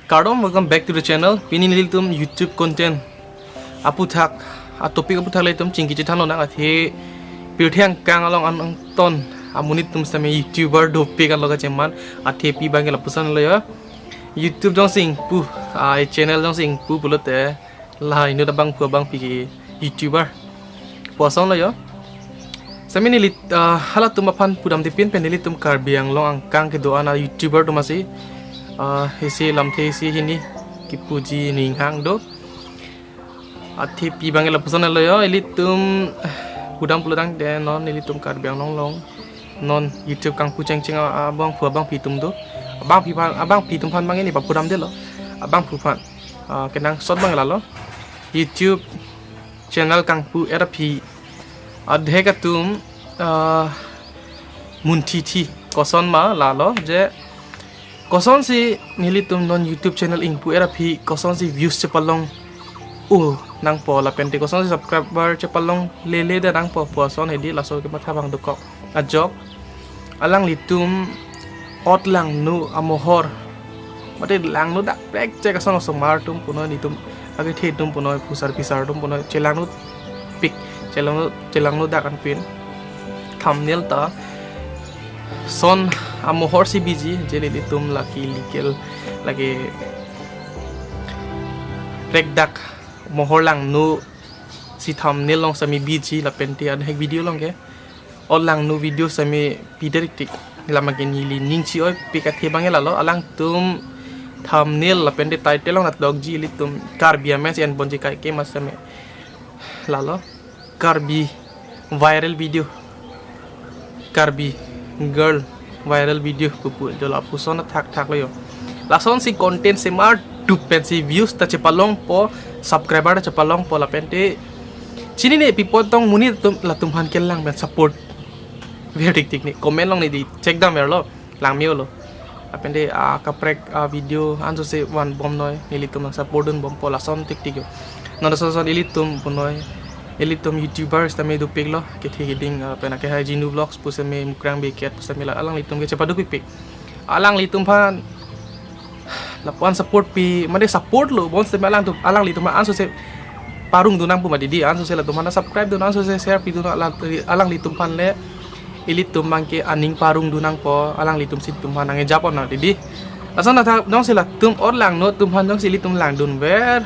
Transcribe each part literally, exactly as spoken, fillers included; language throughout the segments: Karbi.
Kardom, welcome back to the channel. Pini nelitum YouTube content aputhak, a topic aputhak le itum chingki chethan lonang, athe pirthe angkang along an angton amonit atum sitame YouTuber dopik anlo kacheman, athe pi abang ke lapuson lo yo. YouTube jongsi ingpu, a channel jongsi ingpu pulote la inut abangphu abangpi ke YouTuber pu ason lo yo. Sitame neli, ah, halatum aphan pudamde pinpen nelitum Karbi Anglong angkang kedo-an a YouTuber atum asi, ah, isi lamthe isi hini kipuji ninghang do. Athe pi abang ke lapuson lo yo, ilitum pudam pulotangte non ilitum Karbi Anglong along non YouTube kangpu chengcheng a, abangphu abangpi atum do. Abangpi aphan, abangpi atum aphan abang neli papudamdelo. Abangphu aphan, ah, kenangsot abang lalo. YouTube channel kangpu-et aphi adhek atum, ah, munthi thi koson ma lalo je kosonsi nelitum non YouTube channel ingpu-et aphi kosonsi views chepalong u nangpo lapente kosonsi subscriber chepalong lele de nangpo pu ason hedi laso kematha abang dokok. Ajok alanglitum ot langno amohor, mate langno dak prekchek ason osomar atum punoi, nitum akethe atum punoi, phusar phisar atum punoi, chelangno pik, chelangno, chelangno dak anpin thumbnail ta son amohor si biji, je nelitum lake illegal, lake prekdak mohor langno si thumbnail along sitame biji lapente adhek video along ke ot langno video sitame pide riktik. Lam abang ke neli ning chi-oipik athe abang ke lalo, alangtum thumbnail lapente title along natokji ilitum Karbi amen si enponji kaike ma sitame lalo. Karbi viral video, Karbi girl viral video pupu do lapuson athakthak lo yo. Lasonsi content semar dup pensi views ta chepalongpo, subscriber ta chepalongpo lapente chinine pi apot tong monit atum latum aphan kelang pen support ver riktik ne, comment along neli check damverlo, langme-olo. Lapente, ah, kaprek, ah, video ansose vanbomnoi, nelitum nang support dunbompo lason tiktik yo. Non lason son ilitum punoi, ilitum YouTubers sitame dopiklo, kethe keding, ah, pen ake hai Jinu Vlogs pu sitame, Mukrang Bey Cat pu sitame la alanglitum ke chepaduk pikpik. Alanglitum aphan lapuan support pi, mane support lo, bonsitame alangtum, alanglitum ansose parong dun nangpo mati di, ansose latum aphan subscribe dun, ansose share pidun, alang, alanglitum aphan le ilitum abang ke aning parong dun nangpo, alanglitum si itum aphan nang-ejapon na di di. Lason athak jongsi latum ot langno atum aphan jongsi ilitum langdunver,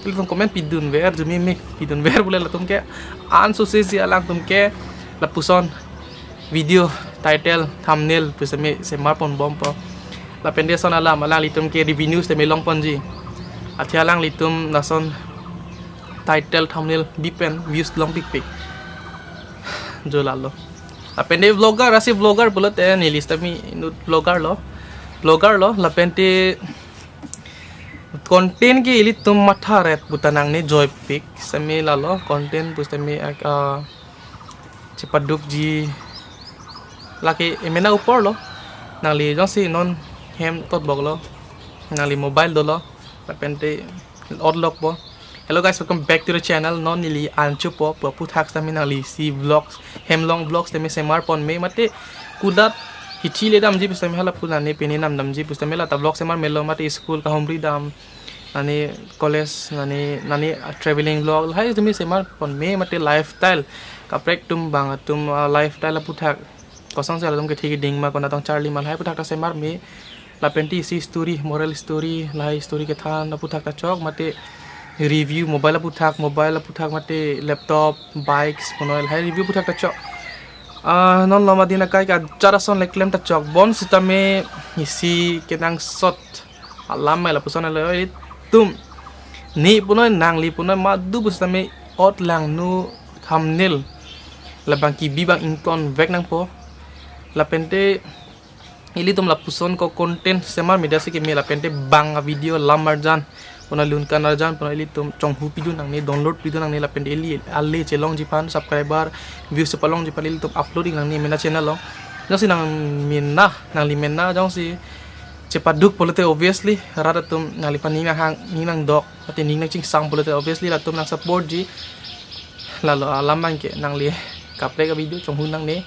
ilitum comment pidunver, jumi me pidunver pule latum ke ansose si alangtum ke lapuson video title, thumbnail pu sitame semarponbompo. Lapente son alam alanglitum ke revenue sitame longponji. Athe alanglitum lason title, thumbnail bipen views longpikpik. Jo lalo. Lapente vlogger, asi vlogger pulote neli sitame inut vlogger lo. Vlogger lo, lapente content ke ilitum matha ret puta nangne joipik sitame lalo, content pu sitame ak-, ah, chepadukji lake emena upor lo. Nangli jongsi non hem totbok lo, nangli mobile dolo, lapente ot lokpo. Hello guys, welcome back to the channel. Non neli anchupo, pu aputhak sitame nangli si vlogs, Hemlong Vlogs sitame semarponme, mate kulat hithi le damji pu sitame hala pu nane pini nam damji pu sitame lata vlog semarmelo, mate school kahumri dam, nane college, nane, nane, ah, traveling vlog, lahai sitame semarponme, mate lifestyle, kaprek atum bang atum, ah, lifestyle aputhak, kosonsi latum kethe keding ma, konat tong charli ma, lahai aputhak ta semarme. Lapente isi story, moral story, lahai story kethan aputhak ta chok, mate review mobile aputhak, mobile aputhak mate laptop, bikes punoi, lahai review aputhak ta chok. Ah, non loma din akai ke ajat ason le klem ta chok. Bonsitame isi kenangsot alam mai lapuson lo, ilitum ne punoi, nangli punoi, madu pusitame ot langno thumbnail labang kebi abang ingtonvek nangpo. Lapente ilitum lapuson ko content semarmeda si keme, lapente bang a video lam arjan, punoi lun kan arjan, punoi ilitum chonghu pidun nangne, download pidun nangne, lapente ili ale chelongji aphan, subscriber, views chepalongji aphan ilitum upload ik nangne mena channel along. Jongsi nang mena, nangli mena jongsi chepaduk pulote obviously rat atum nangliphan ning nanghang, ning nangdok, mate ning nangchingsam pulote obviously latum nang supportji. Lalo alam abang ke nangli kaprek a video chonghu nangne.